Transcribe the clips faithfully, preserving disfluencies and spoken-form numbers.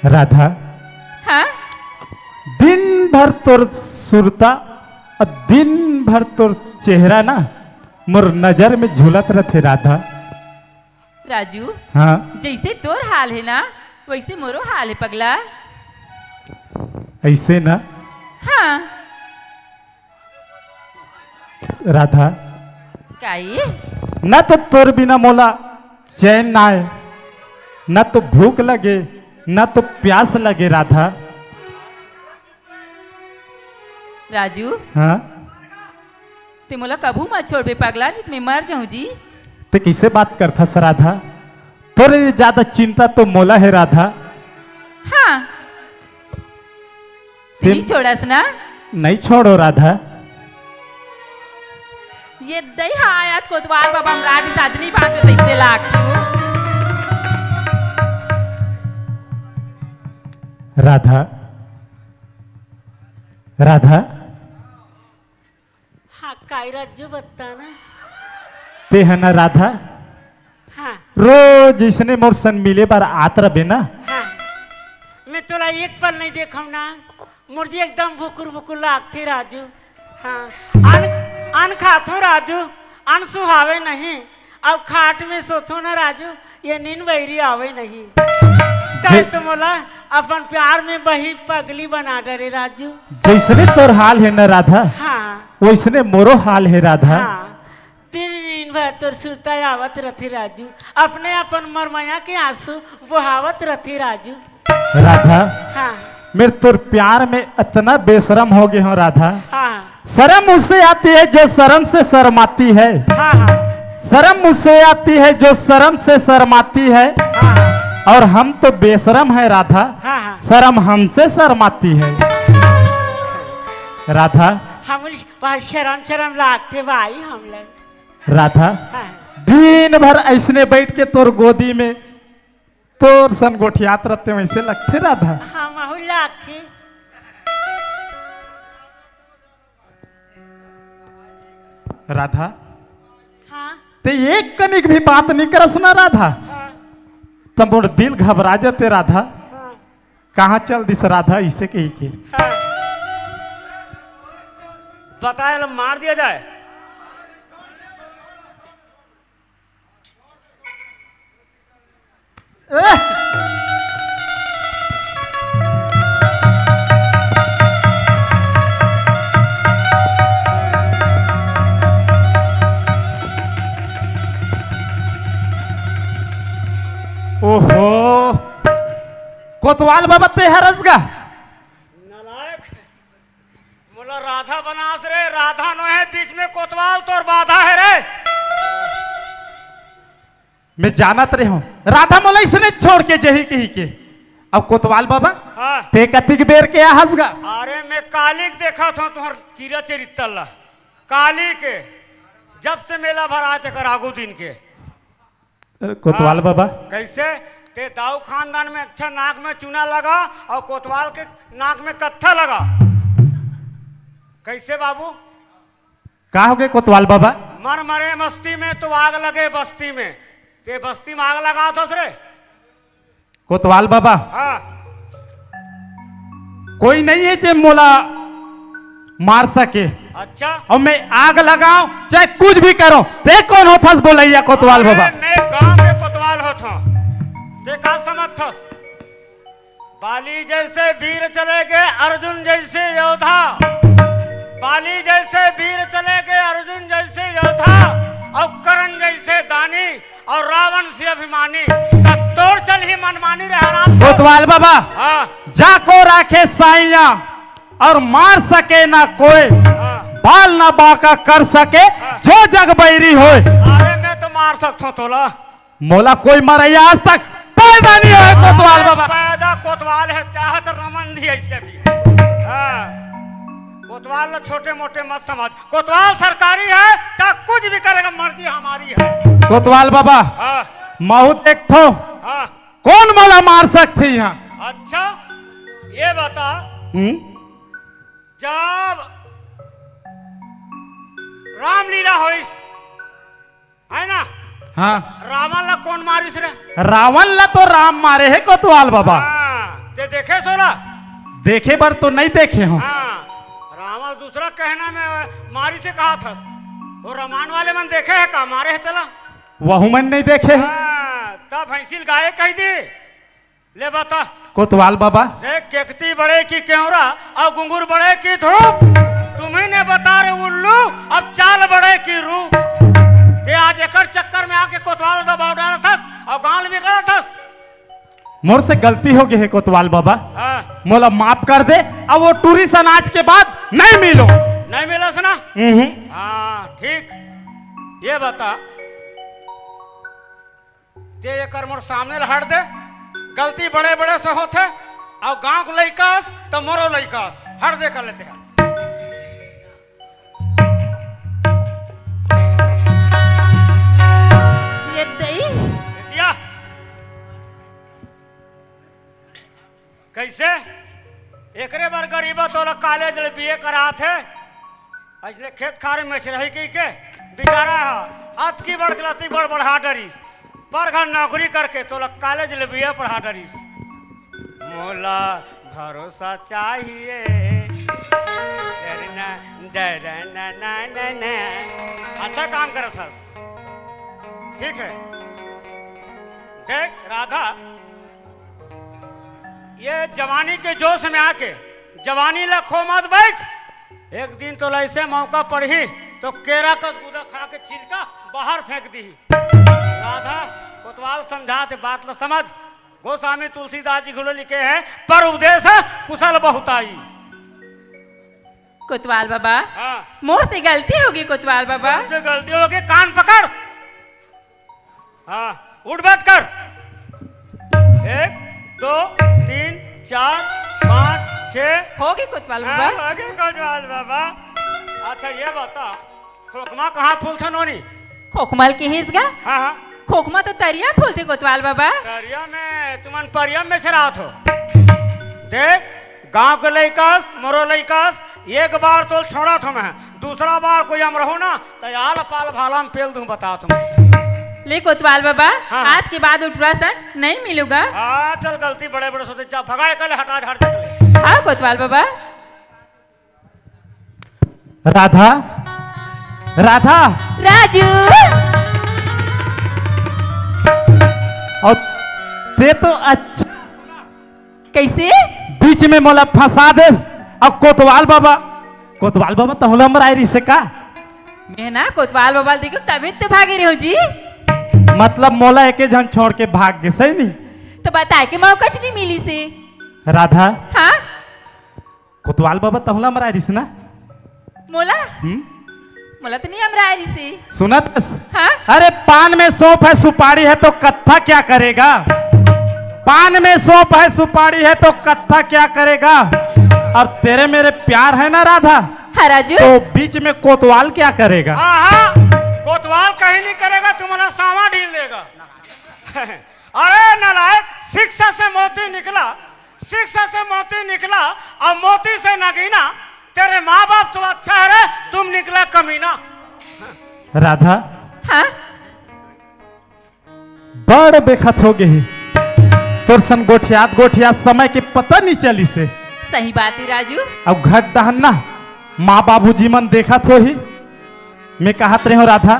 राधा, हाँ? दिन भर तोर सुरता अउ दिन भर तोर चेहरा ना मोर नजर में झूलत रथे राधा। राजू, हाँ? जइसे तोर हाल हे ना, वइसे मोरो हाल हे पगला। अइसे ना? हाँ। राधा, काई? ना तो तोर बिना मोला चैन ना आए, ना तो भूख लगे, ना तो प्यास लगे राधा। राजू, हाँ? ते मोला कभू मत छोड़बे पगला, नहीं तो मैं मर जाऊं जी। ते कइसे बात करथस राधा? तोरे ले ज्यादा चिंता तो मोला हे राधा। हाँ। ते नहीं छोड़स ना? नहीं छोड़ों राधा। ये दई हा, आज कोतवाल बाबा हमर आदि साजनी बाँचो तइसे लागथे। राधा, राधा। हाँ, काई राजू बता ना। ते ह ना राधा, हाँ। रोज अइसने मोर संग मिले बर आत रबे ना। हाँ। मैं तोला एक पल नहीं देखंव ना, मोर जी एकदम भुकुर भुकुर लागथे राजू। हाँ। अन, अन खाथों राजू, अन सुहावे नहीं, अउ खाट में सोथों ना राजू, ये नींद बइरी आवे नहीं। तैं तो मोला अपन प्यार में बही पगली बना डरे राजू। जइसने तोर हाल हे ना राधा, हाँ। वइसने मोरो हाल हे राधा। हाँ। दिन भर तोर सुरता आवत रथे राजू, अपने अपन मरमया के आंसू बोहावत रथे राजू। राधा, हाँ। मैं तोर प्यार में अतना बेशरम हो गे हों राधा। हाँ। शर्म उससे आती है जो शर्म से शर्माती है। हाँ, हाँ। शर्म उससे आती है जो शर्म से शर्माती है। हाँ, हाँ। और हम तो बेशरम हैं राधा। हाँ, हाँ। शर्म हमसे शर्माती है। राधा। हम वहाँ शर्म शर्म लागथे भाई हम लोग। राधा, हाँ। दिन भर अइसने बइठ के तोर गोदी में तोर सन गोठियात रथे, वइसे लगथे राधा। हाँ, महू लागथे। राधा, हाँ। ते एक कनिक भी बात नहीं करस ना राधा। हाँ। त मोर दिल घबरा जथे राधा। हाँ। कहाँ चल दिस राधा, इसे कही के। हाँ। बताए ला मार दिया जाए। ए! ओहो, कोतवाल बाबा ते हरस गा। नालायक, मोला राधा बनास रे, राधा नोहे, बीच में कोतवाल तोर बाधा हे रे। मैं जानत रहे हूँ, राधा मोला इसने छोड़ के जही कही के। अब कोतवाल बाबा, हाँ। ते कतिक बेर के आहस गा? अरे, मैं कालिक देखत हूँ तुहर चीरा चरित्तर ला। कालिक, जब से मेला भराय तेकर आगू दिन के। अरे, कोतवाल हाँ, बाबा। कैसे? ते दाऊ खानदान में अच्छा नाक में चूना लगा और कोतवाल के नाक में कत्था लगा। कैसे बाबू? का हो गए कोतवाल बाबा? मर मरे मस्ती में तो आग लगे बस्ती में। ते बस्ती में आग लगावत हस रे? कोतवाल बाबा। हाँ। कोई नहीं है जे मोला मार सके। अच्छा। और मैं आग लगाऊं, चाहे कुछ भी करूं, ते कौन होथस बोलैया कोतवाल अरे, बाबा? मैं गांव के कोतवाल होथों। ते का समझथस? बाली जैसे वीर चले गए अर्जुन जैसे योद्धा। बाली जैसे वीर चले गए अर्जुन जैसे योद्धा। और कर्ण जैसे दानी और रावण से अभिमानी, त तोर चलही मनमानी रे हराम। कोतवाल बाबा, हाँ। जाको राखे साइया और मार सके ना कोई, हाँ। बाल ना बांका कर सके, हाँ। जो जग बैरी होए। अरे मैं तो मार सकता हूँ तोला। मोला कोई मरैया आज तक पैदा नहीं होए कोतवाल बाबा। पैदा कोतवाल है, चाहे तो रमन भी ऐसे भी है। हाँ। कोतवाल ला छोटे मोटे मत समझ। कोतवाल सरकारी है, चाहे कुछ भी करेगा, मर्जी हमारी है। कोतवाल बाबा, हाँ। महू देखथो, हाँ। कौन मोला मार सकथे यहाँ? अच्छा, ये बता, हम्म? जब रामलीला होइस, है ना? हाँ। रावण ला कौन मारिस रे? रावण ला तो राम मारे हे कोतवाल बाबा। हाँ। ते देखे सोला? देखे बर तो नहीं देखे हो। हाँ, रावण दूसरा कहना में मारी से कहा था। वो रामायण वाले मन देखे है का, मारे है तेला? वहू मन नहीं देखे है। हाँ, तब भैंसिल गाय कह दी। ले बता। कोतवाल बाबा। देख, केकती बड़े की केवरा और गुंगुर बड़े की धूप। तुम्ही ने बता रे उल्लू, अब चाल बड़े की रूप। ते आज एकर चक्कर में आके कोतवाल दबाव डाला था और गाल में गला था। मोर से गलती हो गई है कोतवाल बाबा। हाँ। मोला माफ कर दे, अब वो टूरी सन आज के बाद नहीं मिलो। नहीं मिला सना? हम्म। हाँ, ठीक। ये बता, ते एकर मोर सामने ले हट दे। गलती बड़े बड़े से होथे, और गांव के लइकास तो मोरो लइकास, हट दे कर लेते हैं। ये दई। बेटिया, कैसे? एकरे बर गरीबा तोला कॉलेज ले बीए करात हे। अइसने खेत खार में से रही कहि के बिचारा ह अतकी बड़ गलती बड़ बढ़ा डरिस। पर घर नौकरी करके तोला कॉलेज ले बीए पढ़ा डरिस। मोला भरोसा चाहिए। डरना, डरना, ना, ना, ना। अच्छा काम करत हस। ठीक है। देख राधा, ये जवानी के जोश में आके जवानी ला खो मत बैठ। एक दिन तोला ऐसे मौका पड़ही तो केरा कस गुदा खा के छिलका बाहर फेंक दीही। राधा, कोतवाल समझात हे, बात ला समझ। गोस्वामी तुलसीदास जी घलो लिखे हैं, पर उपदेश कुशल बहुताई। कोतवाल बाबा, हाँ। मोर से गलती होगी कोतवाल बाबा। मोर से गलती होगी, कान पकड़। हाँ, उठ बैठ कर। एक, दो, तीन, चार, पाँच, छः। होगे कोतवाल बाबा। हाँ, होगे कोतवाल बाबा। अच्छा, ये बता, खोखमा कहाँ फूलथे नोनी? खोखमा ल किहिस गा? हाँ, हाँ। खोखमा तो तरिया फूलथे कोतवाल बाबा। तरिया में, तुमन परिया में से रहत हो। देख, गांव के लइकास, मोरो लइकास, एक बार तोल छोड़ा थो मैं, दूसरा बार कोई हम रहू ना, तो आल पाल भाला में पेल दूं, बता तुम। ले कोतवाल बाबा, हाँ। आज के बाद उठवा सन नहीं मिलूगा। हाँ, चल, गलती बड़े बड़े सोचे, जा भगाए कल हटा झाड़ दे। हाँ कोतवाल बाबा। राधा, राधा। राजू। और ते तो अच्छा कैसे? बीच में मोला फंसा देस। अब कोतवाल बाबा, कोतवाल बाबा तहूँ ला मराए रहिसे का? मैं ना कोतवाल बाबा ल देखो तभी तो भागे रहो जी। मतलब मोला एके झन छोड़ के भाग गे, सही नहीं? तो बताए के मौका च नहीं मिलिसे। राधा। हाँ? कोतवाल बाबा तहूँ ला मराए रहिसे ना? मोला? हम्म? मोला तो नहीं अमराए रहिसे। सुनत हस? हाँ? अरे पान में सौंफ है सुपारी है तो कत्था क्या करेगा? पान में सौंफ है सुपारी है तो कत्था क्या करेगा? और तेरे मेरे प्यार है ना राधा? हाँ राजू। तो बीच में कोतवाल क्या करेगा? हाँ, हाँ, कोतवाल कहीं नहीं करेगा, तुम्हारा सावा ढील देगा। अरे नालायक, शिक्षा से मोती निकला, शिक्षा से मोती निकला और मोती से नगीना। तेरे माँ बाप तो अच्छा है रे, तुम निकला कमीना। राधा। हाँ? बड़ बेखत हो गई। तोर सन गोठियात गोठियात समय के पता नहीं चलिसे। सही बात है राजू। अब घर डहन ना माँ बाबूजी मन देखत होही। मैं कहत रहे हो राधा,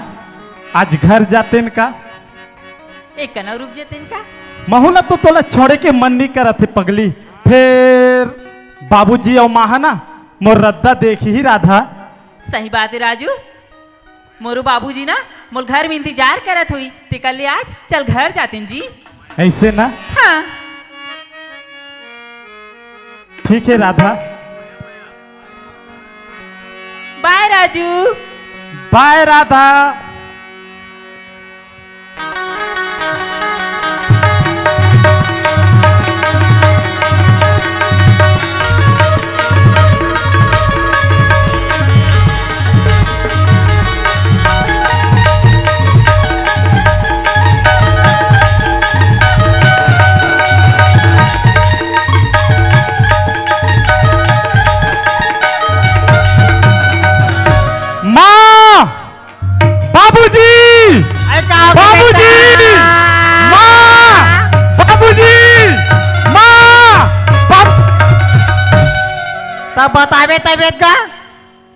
आज घर जातेन का? एक कनव रुक जेतेन का? महू ला तो तोला छोड़े के मन नहीं करत हे पगली। फेर बाबूजी अउ माँ ह ना मोर रद्दा देखही राधा। सही बात है राजू, मोरो बाबूजी ना मोर घर में इंतजार करत होही, तेकर ले आज चल घर जातेन जी। ऐसे ना? हाँ। ठीक है राधा। बाय राजू। बाय राधा। माँ, बा बताबे तबे गा।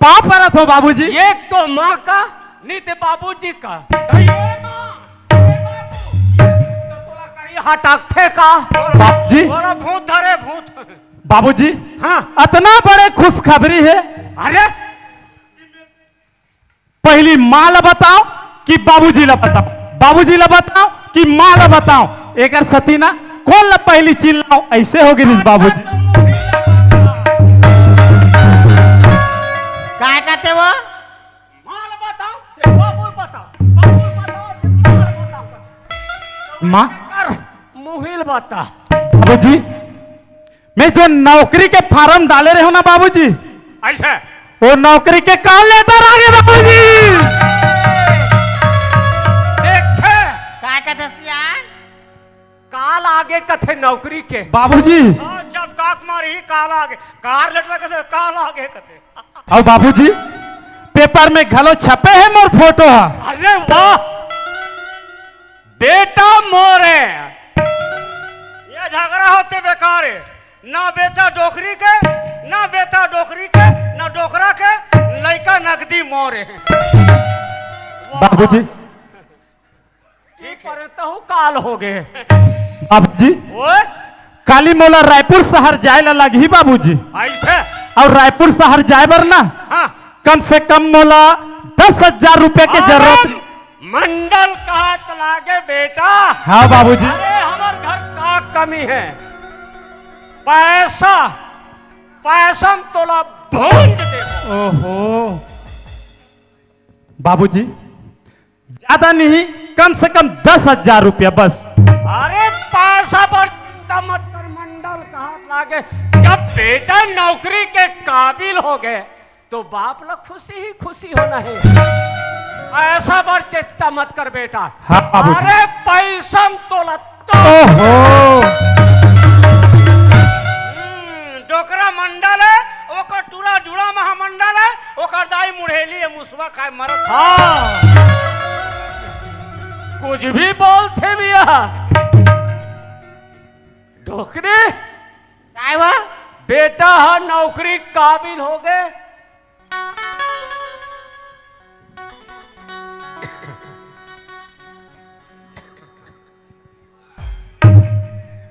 पाँव परत हों बाबूजी। एक तो माँ का, नहीं ते बाबूजी का। कहीं हटकथे का। बाबूजी। तोला भूत धरे, भूत। बाबूजी। हाँ। अतना बड़े खुशखबरी हे। अरे। पहिली माँ ला बताओ कि बाबूजी ला बताओ, बाबूजी ला बताओ कि माँ ला बताओ। एकर सेती ना कोन ला पहिली चिल्लाओ, अइसे हो गिस बाबूजी। काय कहते वो? माँ ला बताओ, ते बाबू ला बताओ, बाबू ला बताओ, ते माँ ला बताओ। माँ। कर, मुहिल बता। बाबूजी, मैं जो नौकरी के फारम डाले रहेंव ना बाबूजी, अच्छा। वो नौकरी के कॉल लेटर आ गे बाबूजी। देखे। का कहत हस यार? कॉल आ गे कथे नौकरी के। बाबूजी। हाँ, जब काक मारही कॉल आ गे। कॉल लेटर कथे, कॉल आ गे कथे। अउ बाबूजी, पेपर में घलो छपे हे मोर फोटो ह। अरे वाह। बेटा मोर हे। ये झगड़ा होथे बेकार हे। ना बेटा डोकरी के, ना बेटा डोकरी के, ना डोकरा के, लइका नगदी मोर हे। वाह। बाबूजी। ठीक हे। पर तहूँ काल हो गे। बाबूजी। ओए। काली मोला रायपुर शहर जाए ला लगही बाबूजी। अइसे? अउ रायपुर शहर जाए बर ना, हाँ। कम से कम मोला दस हजार रुपया के अरे, जरूरत। मंडल कहत लागे बेटा। हाँ बाबूजी। अरे हमर घर का कमी हे? पैसा, पैसा म तोला भूंज दे। ओहो। बाबूजी, ज्यादा नहीं, कम से कम दस हजार रुपया बस। अरे पैसा पर चिंता मत कर मंडल कहत लागे, जब बेटा नौकरी के काबिल हो गे तो बाप ला खुशी ही खुशी होना हे। पैसा बर चिंता मत कर बेटा। हाँ, बाबूजी। अरे पैसा म तोला तो ओहो। हम्म, डोकरा मंडल हे, ओकर टूरा जुड़ा महामंडल हे, ओकर दाई मुढ़ेली हे, मुसवा खाए मरत। हाँ। कुछ भी बोलथे मिया। डोकरी। काय हुआ? बेटा ह नौकरी काबिल हो गे।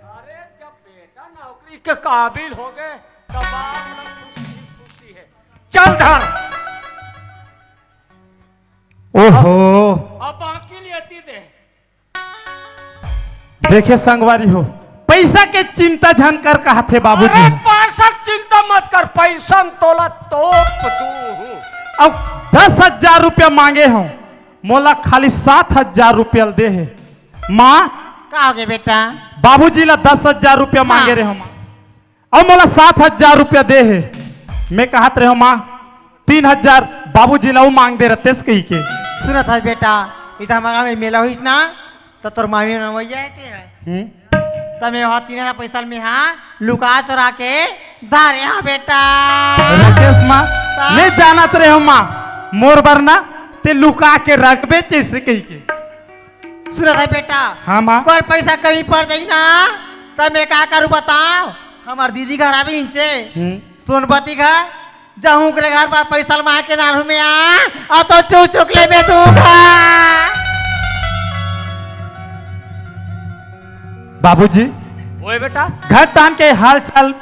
अरे, जब बेटा नौकरी के काबिल हो गे, तब बाप मन खुशी ही खुशी हे। चल धर। ओहो। अब बाकी लेती दे। देखे संगवारी हो, पैसा के चिंता झन कर कहत हे बाबूजी। अरे, पैसा के चिंता मत कर, पैसा म तोला तोप दूँ। अब दस हजार रुपया मांगे हों, मोला खाली सात हजार रुपया दे हे। माँ, का हो गे बेटा? बाबूजी ला दस हजार रुपया हाँ। मांगे रहेंव माँ, अउ मोला सात हजार रुपया दे हे। मैं कहत रहेंव माँ, तीन हजार बाबूजी ला अउ मांग दे रहतेस कहिके। सुनत हस बेटा, इता मगा में मेला होइस ना, त तोर मामी नवैया हे ते हे। हम्म। त मैं वहाँ तीन हजार पैसा में हाँ लुका चोरा के धरे हँव बेटा। राकेश माँ, का? मैं जानत रहेंव माँ, मोर बर ना ते लुका के रखबे जइसे कहिके। सुनत हस बेटा। हाँ माँ। कोई पैसा कमी पड़ जाही ना, त मैं का करूँ बताओ? हमर दीदी घर आबे इनचे। हम्म। सोनपति घर, जहूँ ओकरे घर बर पैसा मांग के नानहूँ मैं आ, अउ तो चुक चुक लेबे तू घर। बाबूजी। ओए बेटा। घर तान के हाल चाल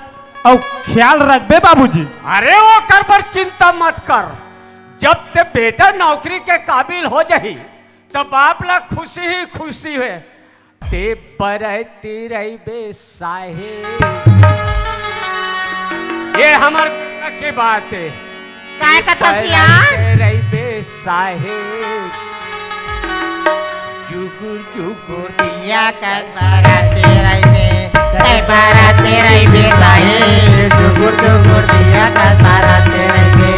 अउ ख्याल रखबे बाबूजी। अरे ओकर बर चिंता मत कर, जब ते बेटा नौकरी के काबिल हो जाही, त बाप ला खुशी ही खुशी हे। ते बरते रहिबे साहेब। ये हमर के बात हे। काय कथा सिया? ते बरते रहिबे साहेब। जुगुर जुगुर दिया कस बरते रहिबे। ते बरते रहिबे साहेब। जुगुर जुगुर दिया कस बरते रहिबे।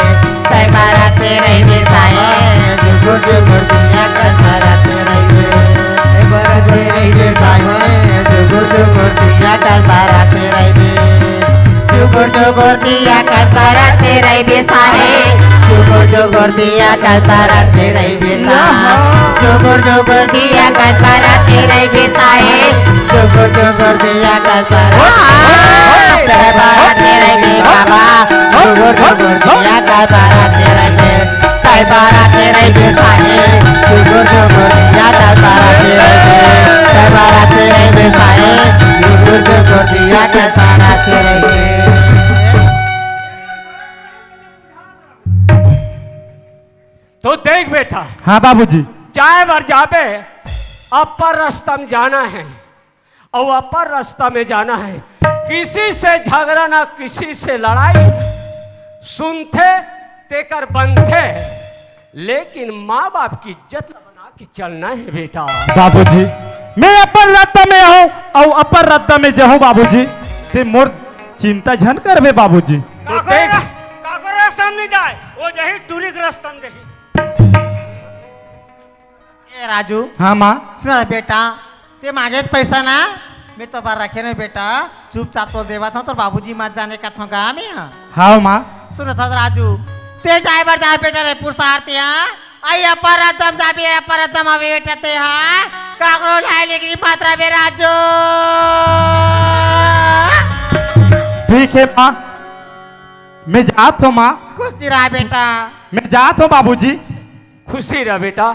तै बरते रहिबे साहेब, जुगुर जुगुर दिया कस बरते रहिबे। तै बरते रहिबे साहेब, जुगुर जुगुर दिया कस बरते रहिबे। जुगुर जुगुर दिया कस बरते रहिबे साहेब, जुगुर जुगुर दिया कस बरते रहिबे साहेब। जुगुर जुगुर दिया कस बरते रहिबे साहेब। टुकुर टुकुर जिया के सारा तेरे बारा तेरे भी बाबा। टुकुर टुकुर जिया के सारा तेरे भी, के बारा तेरे भी साए। टुकुर टुकुर जिया के सारा तेरे भी, के बारा तेरे भी साए। टुकुर टुकुर जिया के सारा तेरे भी। तो देख बेटा, हाँ बाबूजी। जाए बर जाबे, अब्बड़ रस्ता म जाना हे, अउ अब्बड़ रस्ता में जाना हे। किसी से झगड़ा ना किसी से लड़ाई, सुनथे तेकर बनथे, लेकिन माँ बाप की इज्जत ला बना के चलना हे बेटा। बाबूजी, मैं अपन रद्दा में आहूँ अउ अपन रद्दा में जाहूँ बाबूजी। ते मोर चिंता झन करबे बाबूजी। तो काकर देख रस-, काकर रस्ता में जाए, वो जही टूरी के रस्ता में जही। ए राजू। हाँ माँ। सुन बेटा, ते मांगे त पैसा ना, मैं तो बार रखे नहीं बेटा, चुपचाप तो देवत हूँ, तोर बाबूजी मत जाने का थों गा मैं। हाँ माँ। सुन तो राजू, ते जाए बर जाए बेटा रायपुर शहर ते, हाँ? आई अब्बड़ रद्दा म जाबे, अब्बड़ रद्दा म आबे बेटा ते, हाँ? काकरो लाई लेकरी मत रबे राजू। ठीक हे माँ, मैं जात हूँ माँ। खुश रह बेटा। मैं जात हूँ बाबूजी। खुशी रह बेटा,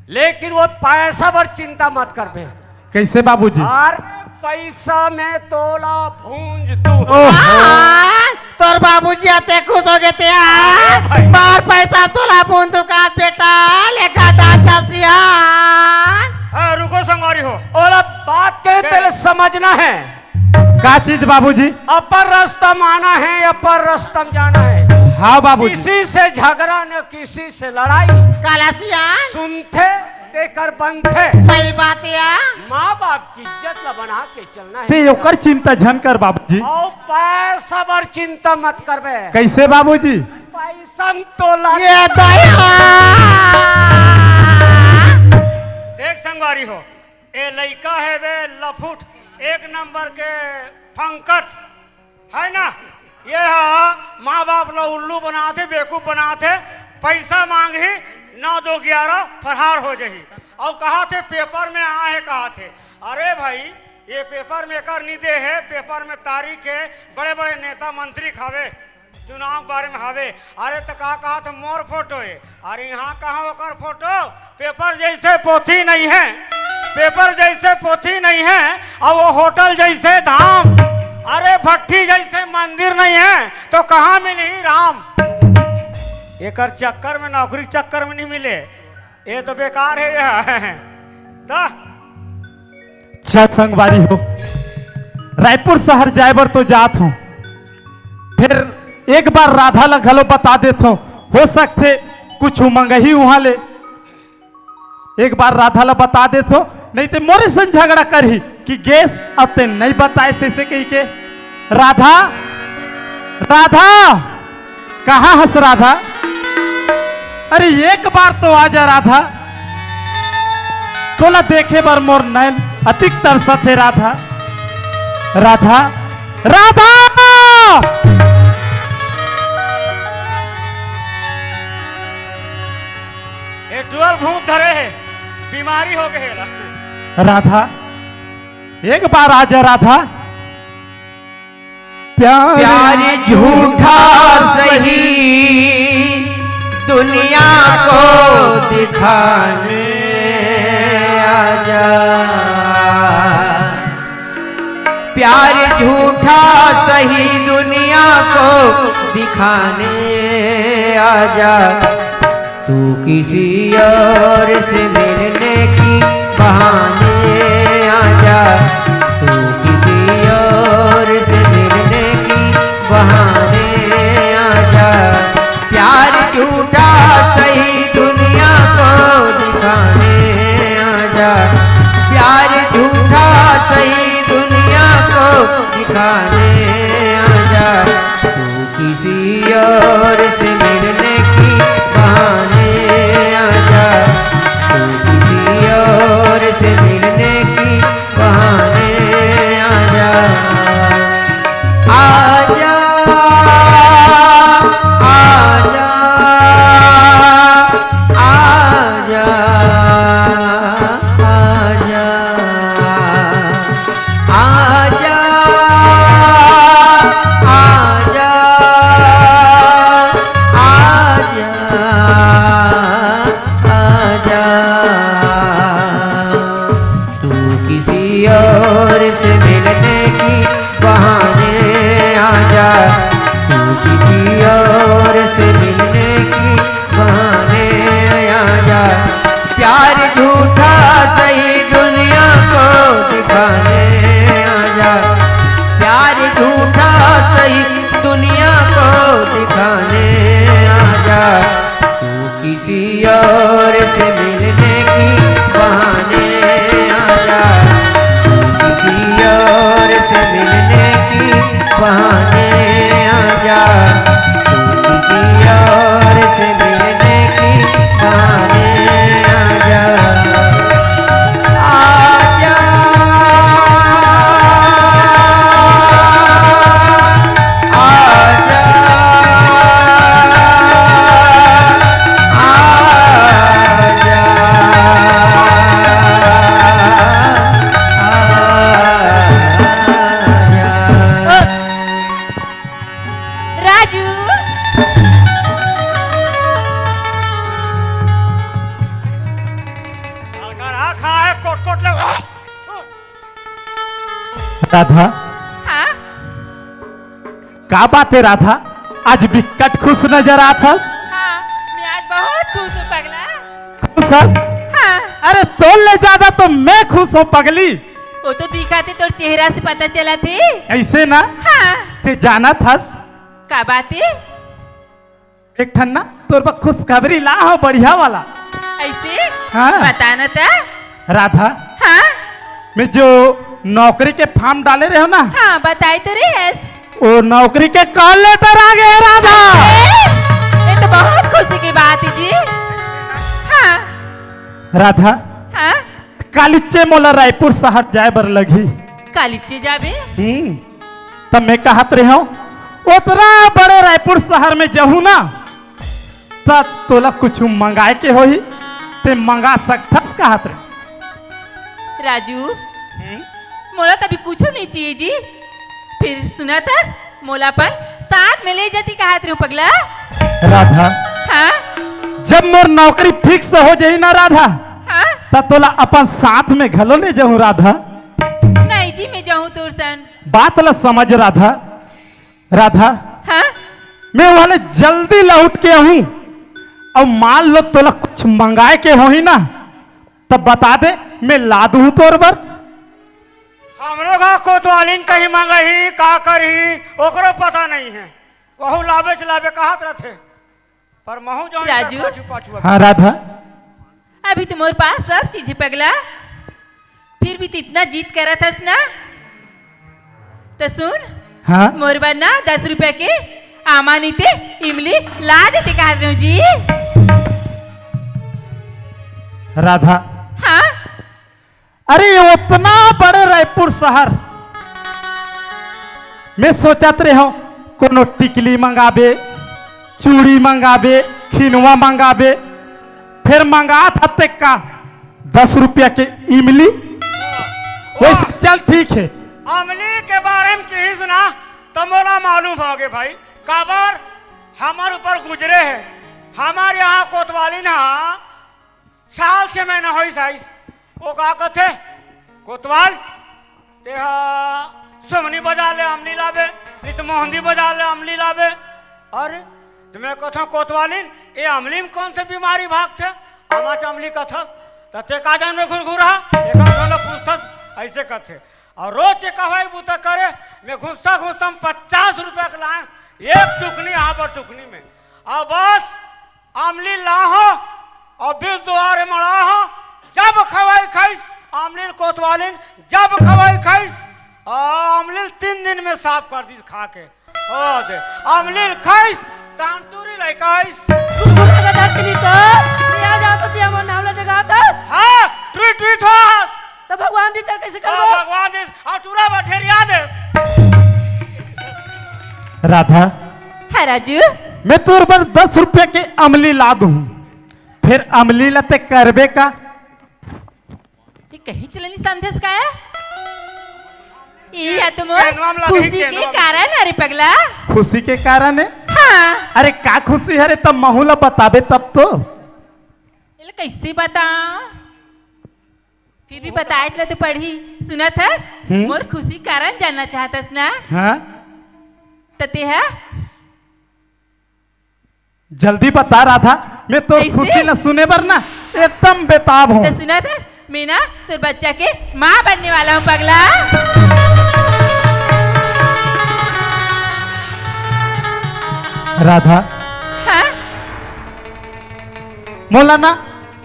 लेकिन वो पैसा बर चिंता मत करबे। कैसे बाबूजी? अरे पैसा में तोला भूंज दूँ। ओहो। हाँ, तोर बाबूजी अते खुश हो गे ते, हाँ? अरे भाई। मार पैसा तोला भूंज दूँ का बेटा, लेखा दान दसिया। हाँ, रुको संगवारी हो। ओला बात के के? तेला समझना हे। का चीज बाबूजी? अब्बड़ रस्ता म आना हे, अब्बड़ रस्ता म जाना हे। हाँ बाबूजी। किसी से झगड़ा न किसी से लड़ाई। काला सियान। सुनथे तेकर बनथे। सही बात हे। माँ बाप की इज्जत ला बना के चलना हे। ते ओकर चिंता झन कर बाबूजी। अउ पैसा बर चिंता मत करबे। कैसे बाबूजी? पैसा म तोला ये दया। देख संगवारी हो, ए लइका हे बे लफुट, एक नंबर के फंकट, हे ना? ये हा माँ बाप ला उल्लू बनाथे, बेवकूफ बनाथे, पैसा मांगही, नौ दो ग्यारह फरार हो जही। अउ कहाथे पेपर में आए हे कहाथे। अरे भाई, ये पेपर में एकर नइ दे हे, पेपर में तारीख हे, बड़े-बड़े नेता मंत्री खावे। चुनाव के बारे में हवे। अरे त का कहाथे मोर फोटो हे? अरे इहाँ कहाँ ओकर फोटो? पेपर जइसे पोथी नइ हे, पेपर जइसे पोथी नइ हे, अउ वो होटल जइसे धाम। अरे भट्ठी जइसे मंदिर नइ हे, तो कहाँ मिलही राम? एकर चक्कर में, नौकरी के चक्कर में नइ मिले। ए तो बेकार हे ये। त चल संगवारी हो, रायपुर शहर जाए बर तो जात हूँ, फेर एक बार राधा ला घलो बता देत हूँ, हो सकथे कुछ मंगही उहाँ ले। एक बार राधा ला बता देत हूँ, नहीं ते मोरे संग झगड़ा करही कि गेस अउ ते नहीं बताए से, से कही के। राधा, राधा, कहाँ हस राधा? अरे एक बार तो आजा राधा, तोला देखे बर मोर नैन अतिक तरसत हे राधा। राधा, राधा! ए टुअल भूत धरे हे, बीमारी हो गे हे एला। राधा, एक बार आजा राधा। प्यार प्यार झूठा सही दुनिया को दिखाने आजा। प्यार झूठा सही दुनिया को दिखाने आजा। तू किसी और से मिलने की बहाने आजा, तू किसी और से मिलने की बहाने आजा। प्यार झूठा सही दुनिया को दिखाने आजा, प्यार झूठा सही दुनिया को दिखाने आजा। तू किसी और से मिलने की बहाने आजा, तू किसी और राधा। हाँ? का बात हे राधा, आज बिकट खुश नजर आत हस। हाँ, मैं आज बहुत खुश हूँ पगला। खुश हस? हाँ। अरे तोर ले ज्यादा तो मैं खुश हूँ पगली। वो तो दिखा थे, तोर चेहरा से पता चला थे। ऐसे ना? हाँ। ते जानत हस? का बात हे? एक ठन ना तोर बर खुशखबरी ला हो बढ़िया वाला। ऐसे? हाँ। बता ना ता। राधा। हाँ? मैं जो नौकरी के form डाले रहे हो ना? हाँ, बताए तो रहे हस। वो नौकरी के call letter आ गए राधा। ए, ये तो बहुत खुशी की बात है जी। हाँ। राधा। हाँ? कालिचे मोला रायपुर शहर जाए बर लगही। कालिचे जाबे? हम्म। तब मैं कहत रहे हूँ, उतना बड़े रायपुर शहर में जहूँ ना, त तोला कुछु मंगाए के होही, ते मंगा सकथस कहत रहे। राजू, हम्म? मोला तभी कुछु नहीं चाहिए जी। फिर सुनत हस, मोला अपन साथ में ले जाती कहत रहे पगला। राधा, हाँ? जब मोर नौकरी fix हो जाही ना राधा, हाँ? त तोला अपन साथ में घलो ले जाहूँ राधा। नहीं जी, मैं जाहूँ तोर सन। बात ला समझ राधा। राधा, हाँ? मैं वाले जल्दी लौट के आहूँ। अउ मान लो तोला कुछ मंगाए के होही ना, तब बता दे, मैं ला दूँ तोर बर। हमरो का कोतवालिन कहीं मंगही, का करही, ओकरो पता नहीं है। वहू लाबे चलाबे कहत रथे, पर महू जाऊँ राजू। पाछू पाछू अब। हाँ राधा। अभी तो मोर पास सब चीज है पगला, फिर भी तू इतना जिद करत हस ना, तो सुन। हाँ? मोर बर ना दस रुपया के आमा नीते इमली ला देते कहत रहे हूँ जी। राधा। हाँ? अरे, ये उतना बड़े रायपुर शहर, मैं सोचत रहे हूँ, कोनो टिकली मंगाबे, चूड़ी मंगाबे, खिनवा मंगाबे, फिर मंगात हते का दस रुपया के इमली। वैसे चल ठीक है। अमली के बारे में कही सुना तो मोला मालूम होगे भाई, काबर हमर ऊपर गुजरे है। हमर यहाँ कोतवाली ना साल से मैं न होइस आइस। वो का कथे, "कोतवाल, तेहा सोमनी बजार ले अमली लाबे, नहीं तो मोहंदी बजार ले अमली लाबे।" अरे, तो मैं कथों, "कोतवालिन, ये अमली में कौन से बीमारी भागथे? आमा च अमली कथस, त ते का जान में घुरघुरहा, एकर घलो पूछथस," ऐसे कथे। और रोज ये कहवाई बूता करे, मैं घुस्सा घुस्सा में पचास रुपया के लाए, एक टुकनी, आबर टुकनी में। और बस, अमली लाहो और बीस दुआरे मड़ाहो, जब खवाई खाइस, अमलीन कोतवालिन जब खवाई खाइस, आ, अमलीन तीन दिन में साफ कर दीस खा के। ओ दे, अमलीन खाइस, तांतुरी लइकाइस। कुकुरा का धरती तो, या जातो ती हमर नाम ला जगातस। हाँ, ट्वीट ट्वीट हो। तो भगवान जी तेल कैसे करबो? भगवान जी, और टूरा बठेरिया दे। राधा। हाँ राजू। मैं तोर बर दस रुपया के अमली ला दूँ, फिर अमली ला ते करबे का? ये कहीं चला नहीं समझस का है? ये है तो मोर खुशी के कारण, अरे पगला। खुशी के कारण है? हाँ। अरे का खुशी है रे, तब महू ला बताबे तब तो। ये कैसे बता? फिर भी बताए ला तो पढ़ी। सुनत हस? हम्म। मोर खुशी कारण जानना चाहत हस ना? हाँ। त ते ह जल्दी बता राधा, मैं तो कैसे? खुशी ला सुने बर ना एकदम बेताब हूँ। त सुनत हस, मैं ना तोर बच्चा के माँ बनने वाला हूँ पगला। राधा। हाँ? मोला ना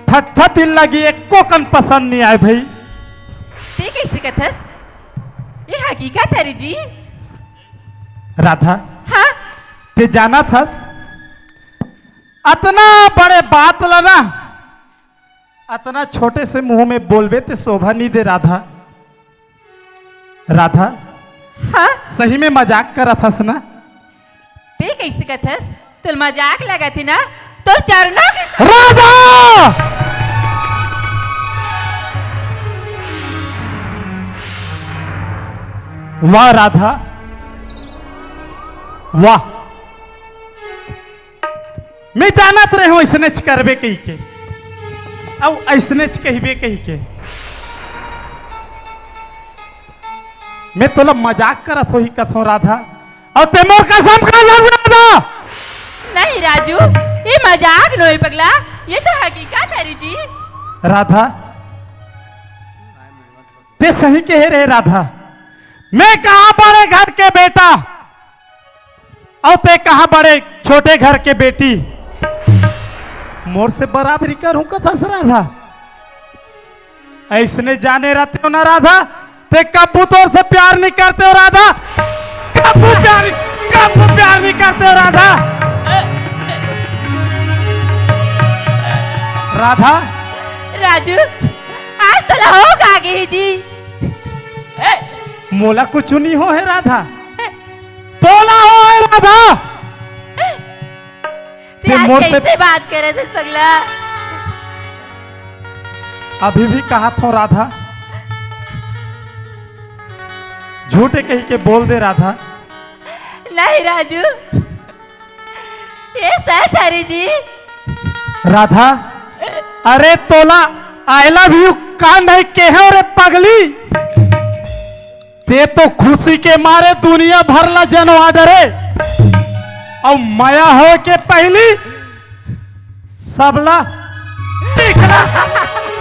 ठट्ठा तिल लगी एको कन पसंद नहीं आए भाई। ते कैसे कथस? ये हकीकत है रे जी। राधा। हाँ? ते जानत हस, अतना बड़े बात ला ना, अतना छोटे से मुंह में बोलबे ते शोभा नहीं दे राधा। राधा। हाँ? सही में मजाक करत हस ना? ते कैसे कथस? तोर मजाक लगत हे ना? तोर चरना के राधा! वाह राधा, वाह। मैं जानत रहे हूँ ऐसनेच करबे कही के, अउ ऐसनेच कहबे कही के। मैं तोला मजाक करत होही कथों राधा, अउ ते मोर कसम खा ले राधा। नहीं राजू, ये मजाक नोहे पगला, ये तो हकीकत हरे जी। राधा, ते सही कहे रहे राधा, मैं कहाँ बड़े घर के बेटा, अउ ते कहाँ बड़े छोटे घर के बेटी, मोर से बराबरी करहूं कथस राधा। अइसने जाने रहते हो ना राधा, ते कब्बू तोर से प्यार नहीं करते हो राधा, कब्बू प्यार, कब्बू प्यार नहीं करते हो राधा। राधा, राजू, आज तोला हो का गे जी? मोला कुछु नहीं हो हे राधा, तोला हो हे राधा। ते ते आज मोर से कैसे बात करे थे पगला? अभी भी कहा थो राधा, झूठे कही के बोल दे राधा। नहीं राजू, ये सच हरे जी। राधा, अरे तोला I love you का नहीं कहे रे पगली। ते तो खुशी के मारे दुनिया भर ला जनवा डरे, अउ मया होय के पहिली सबला चिखला,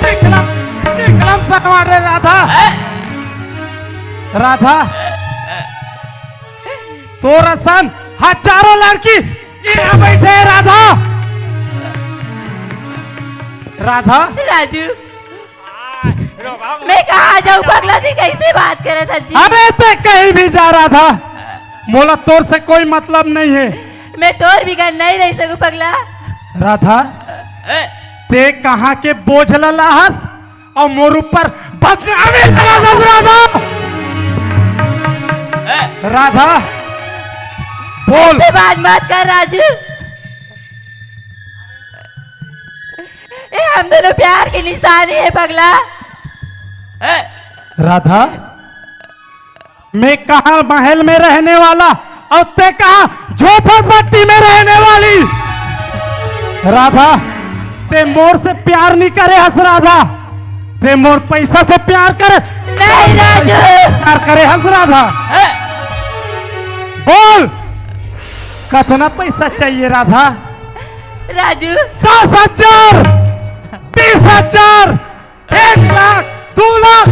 चिखला, चिखला सनवा डरे राधा। राधा, तोर असन हजारों लड़की यहाँ बैठे हे राधा। राधा, राजू, मैं कहाँ जाऊँ पगला, ते कैसे बात करे था जी? अबे ते कहीं भी जा राधा, मोला तोर से कोई मतलब नहीं है। मैं तोर बिगर नहीं रह सकूँ पगला। राधा, ते कहाँ के बोझ ला लाहस अउ मोर ऊपर बदनामी लगावत हस राधा। राधा, बोल। ऐसे बात मत कर राजू। ए, हम दोनों प्यार की निशानी है पगला। राधा, मैं कहाँ महल में रहने वाला अउ ते कहाँ झोपड़पट्टी में रहने वाली। राधा, ते मोर से प्यार नहीं करे हस राधा, ते मोर पैसा से प्यार करे। नहीं राजू। प्यार करे हस राधा। बोल, कितना पैसा चाहिए राधा? राजू। दस हजार, बीस हजार, एक लाख, दो लाख।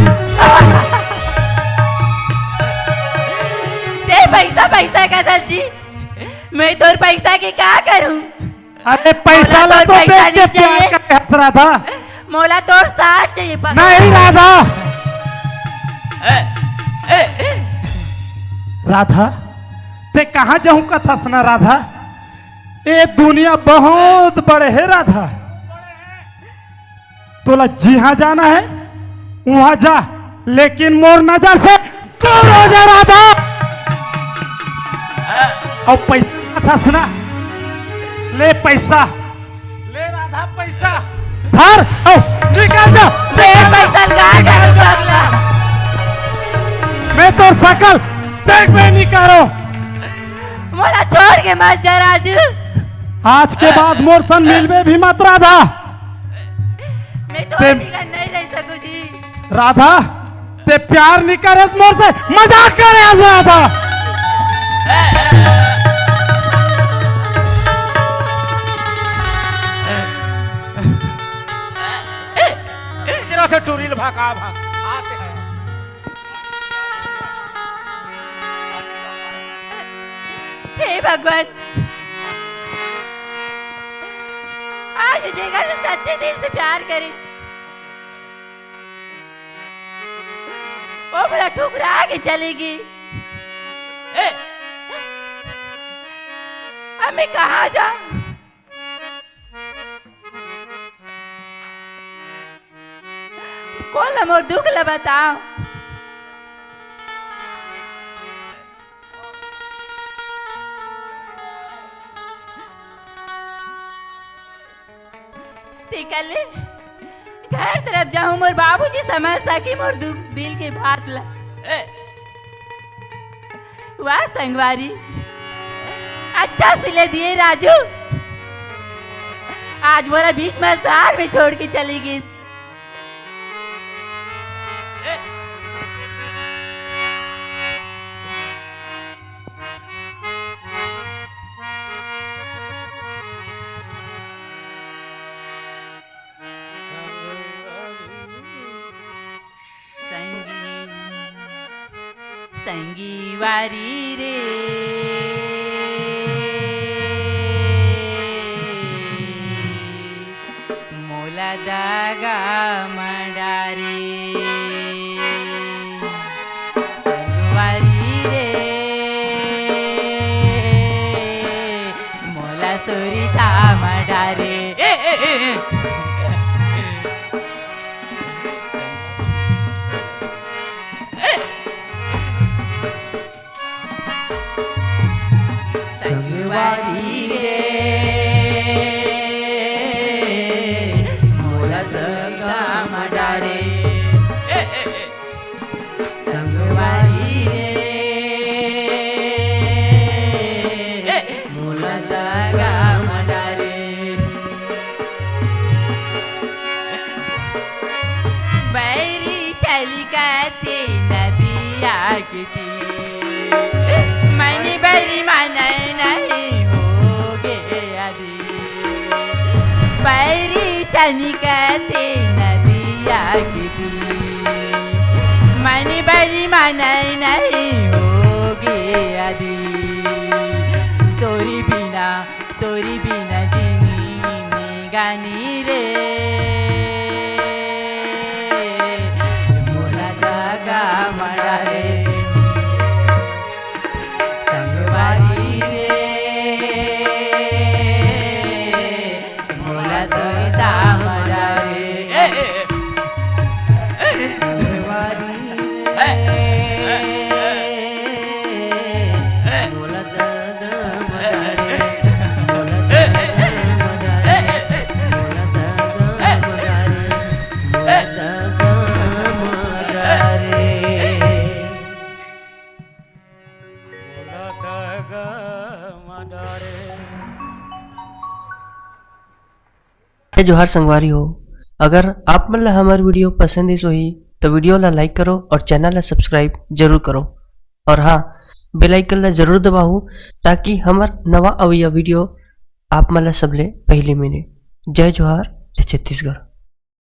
ते पैसा, पैसा का था जी, मैं तोर पैसा के का करूं? अरे पैसा ला तो देख के प्यार करे हस राधा। मोला तोर साथ चाहिए पगला। नहीं राधा। राधा, ते कहाँ जाहूं कथस ना राधा? ए दुनिया बहुत बड़े हे राधा। तोला जिहां जाना है, उहां जा, लेकिन मोर नजर से दूर हो जा राधा। अउ पैसा कथस ना, ले पैसा, ले राधा पैसा, धर अउ निकल जा। ले पैसा निकाल, निकल जा। मैं तोर सकल देखबे नहीं करों। मोला छोड़ के मत जा राजू। आज के बाद मोर सन मिलबे भी मत राधा। मैं तो ते बिगर नहीं रह सकूं जी। राधा, ते प्यार नहीं करे मोर से, मजाक करे हस राधा। जरा से टूरी ल भका भक आते हैं। हे भगवान, आज मैं जेकर से सच्चे दिल से प्यार करी, वो मोला ठुकरा के चली गई। अब मैं कहाँ जाऊं? कोन ला मोर दुख ला बताओ? तेकर ले घर तरफ जाहूं, मोर बाबूजी समझ सकी मोर दुख दिल के बात ला। वाह संगवारी, अच्छा सिले दिए राजू। आज मोला बीच में शहर में छोड़ के चली गई। संगवारी रे, मोला दगा म डारे। संगवारी रे, मोला सुरता म डारे। ए, ए, ए, ए। संगवारी रे, मोला दगा म डारे। संगवारी रे, मोला दगा म डारे। बैरी चली कथे नदिया के तीर, मनी बैरी मानय नहीं होगे अधीर। बैरी चली कथे नदिया के तीर, मनी बैरी मानय नहीं होगे अधीर। तोरी बिना, तोरी बिना जिनगी में गानी रे, मोला दगा म डारे। संगवारी रे, मोला सुरता म डारे। ए, ए, ए, संगवारी रे, ए, ए, ए, ए, ए, मोला दगा म डारे, मोला दगा म डारे, मोला दगा म डारे, मोला दगा म डारे। जय जोहार संगवारी हो। अगर आप मन ला हमर video पसंद आइस होही, तो video ला like करो और channel ला subscribe जरूर करो। और हाँ, bell icon ला जरूर दबाओ, ताकि हमर नवा अवइया video आप मन ला सबले पहले मिले। जय जोहार, जय छत्तीसगढ़।